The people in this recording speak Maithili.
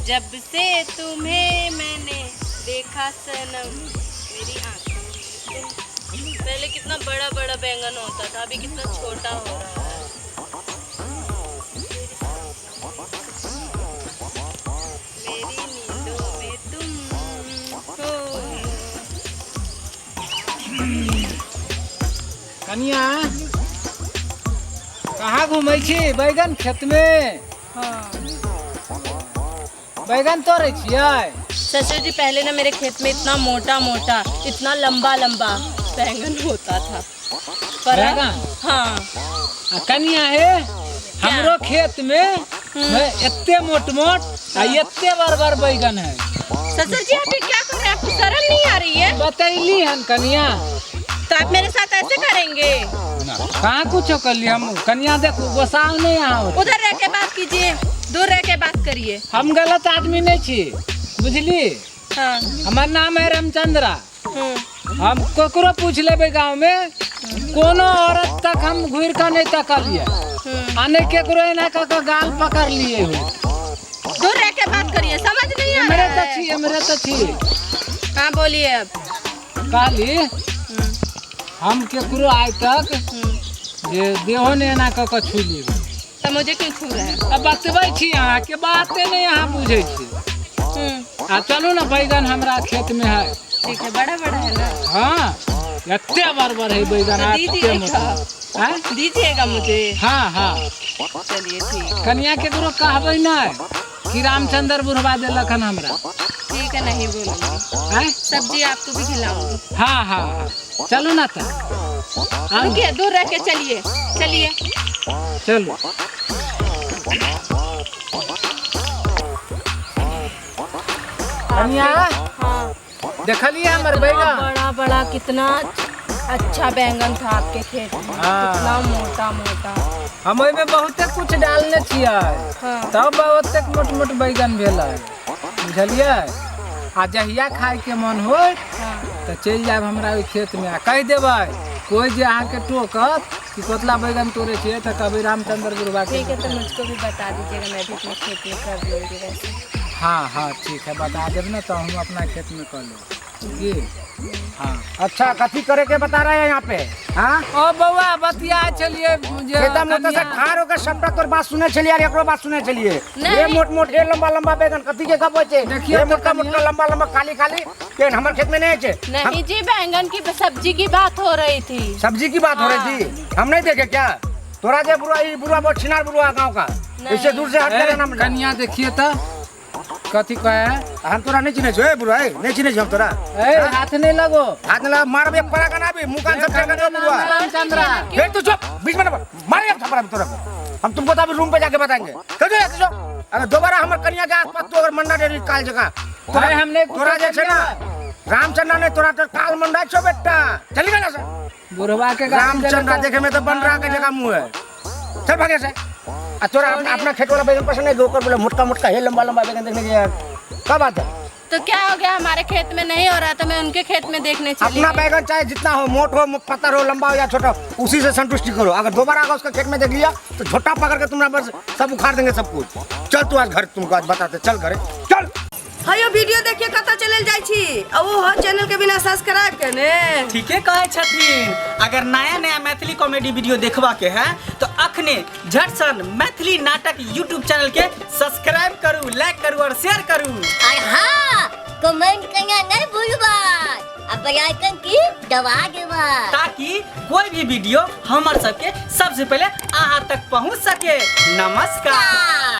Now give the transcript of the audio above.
जब से तुम्हें मैंने देखा सनम, मेरी आंखों में तुम। पहले कितना बड़ा बड़ा बैंगन होता था, अभी कितना छोटा हो रहा है। मेरी नींदों में तुम हो। कनिया, कहाँ घूमै छी? बैगन खेत में? हाँ। बैगन तोड़ै छियै? ससुर जी, पहले ना मेरे खेत में इतना मोटा मोटा, इतना लंबा लंबा बैंगन होता था, पर अब- बैंगन? हाँ। आ कनिया हे, हमरो खेत में है एते मोट मोट आ एते बड़ बड़ बैगन है। ससुर जी, आप ये क्या कर रहे हैं? आपको शर्म नहीं आ रही है? बतैली हन कनिया। तो आप मेरे साथ ऐसे करेंगे? कहाँ कुछो करली हम कनिया? देखू, गोसाव नहीं यहाँ होत। उधर रह के बात कीजिए, दूर रह के बात करिए। हम गलत आदमी नहीं छी, बुझली? हाँ। हमर नाम है रामचंद्रा। हम ककरो पूछ लेबै, गाँव में कोनो औरत तक हम घुर के नहीं तकलिए आ नहीं केकरो एना कऽ के गाल पकड़ लिए हो। दूर रह के बात करिए, समझ नहीं आ एमरे रहा तऽ है। छी, एमरे तऽ छी। हाँ, बोलिए अब। कहली, हम केकरो आइ तक जे देहो ने एना कऽ के छू लेबै। तो मुझे क्यों छू रहे हैं? आ बतबै छी अहाँके, बाते नहीं अहाँ बुझै छी। आ चलू ने, बैगन हमरा खेत में है। ठीक है, बड़ा बड़ा है ना? हाँ, एते बड़ बड़ है बैगन। तो एते दीजिएगा। मोटा। आँय? दीजिएगा मुझे। हाँ हाँ। चलिए, ठीक। कनिया, केकरो कहबै नहि कि रामचंद्र बुढ़वा देलक हन हमरा। ठीक है, नहीं बोलूंगी। आँय? सब्जी आपको भी खिलाऊंगी। हाँ हाँ हाँ, चलू ना तऽ आउ। रुकिए, दूर रह के चलिए, चलिए। चलू कनिया। हाँ। देखलिए हमर बैगन? बड़ा बड़ा, कितना अच्छा बैंगन था आपके खेत में। हाँ। कितना मोटा मोटा। हम ओहिमे बहुते कुछ डालने छियै। तब ओतेक मोट मोट बैगन भेलै, बुझलियै? आ जहिया खायके मन होय तऽ चलि जायब हमरा ओहि खेतमे आ कहि देबै, कोइ जे अहाँके टोकत कि कोतला बैगन तोड़ै छियै, तऽ कहबै रामचंद्र बुढ़वा के। ठीक है, तो मुझको भी बता दीजिएगा, मैं भी अपने खेत में कर लूँगी वैसे। हाँ हाँ, ठीक है, बता देब ना तो हम अपना खेत में कर लेब की। हाँ। अच्छा, कथी करे के बता रहे हैं यहाँ पे? हाँ? ओ बौआ, बतिया छलियै जे एकदम ओतऽ से कनिया- ठाढ़ होकर सबटा तोर बात सुने छलियै आर एकरो बात सुने छलियै। नहीं। ये मोट मोट, ये लंबा लंबा बैगन कथी के गप होइ छै? देखियौ ये तऽ मोटका कनिया। मोटका, लंबा लंबा, खाली खाली केहन हमर खेत में नहीं छै। नहीं जी, बैंगन की सब्जी की बात हो रही थी। सब्जी की बात हो रही थी? हम नहीं देखे क्या तोरा? जे बुढ़वा, ई बुढ़वा बहुत छिनार बुढ़वा गाँव का। नहीं। इससे दूर से हट ए, के रहना। कनिया, देखिए तऽ कथी कहे है? हम तोरा नहीं चिन्है छियौ, ए बुढ़वा, ए, नहीं चिन्है छियौ हम तोरा। ए, हाथ नहीं लगो। हाथ न लगा, मारबे पड़ा का ना भी मुंह कान सब फेंक दे बुढ़वा। रामचंद्रा। फिर तू चुप, बीच में ना बोल। मारे एक थप्पड़ तोरा को। हम तुमको तो अभी रूम पे जाके बताएंगे। चल जो, चल जो। अगर दोबारा हमर कनिया के आसपास तू अगर मंडा डेरी काल जगह अरे हम नहीं कुछो तोरा जे छै ना, रामचंद्र ने तोरा तो काल मंडा छो बेटा। चली गेला से। बुढ़वा के गाली रामचंद्र देलक। देखे में तो बन रहा के जगह मुंह है। चल भागे से। आ तोरा अपना अपना खेत वाला बैगन पसंद नहीं? ओकर बोले मोटका मोटका हे, लंबा लंबा बैगन देखने के का बात है? तो क्या हो गया? हमारे खेत में नहीं हो रहा तो मैं उनके खेत में देखने चली अपना गई। बैगन चाहे जितना हो, मोट हो, पत्थर हो, लंबा हो या छोटा हो, उसी से संतुष्टि करो। अगर दोबारा अगर उसका खेत में देख लिया तो झोटा पकड़ के तुम्हारा बस सब उखाड़ देंगे सब कुछ। चल तू आज घर, तुमको आज बताते, चल घरे चल। हयो, वीडियो देखिए कतऽ चलल जाइ छी आ ओ चैनल के बिना सब्सक्राइब केने? ठीके कहै छथिन। अगर नया नया मैथिली कॉमेडी वीडियो देखबा के है तो अखने झटसन मैथिली नाटक यूट्यूब चैनल के सब्सक्राइब करू, लाइक करू और शेयर करू। और हाँ, कमेंट करना नहीं भूलबा आ बेल आइकन की दबा देबा, ताकि कोई भी वीडियो हमर सबके सबसे पहले अहाँ तक पहुँच सके। नमस्कार।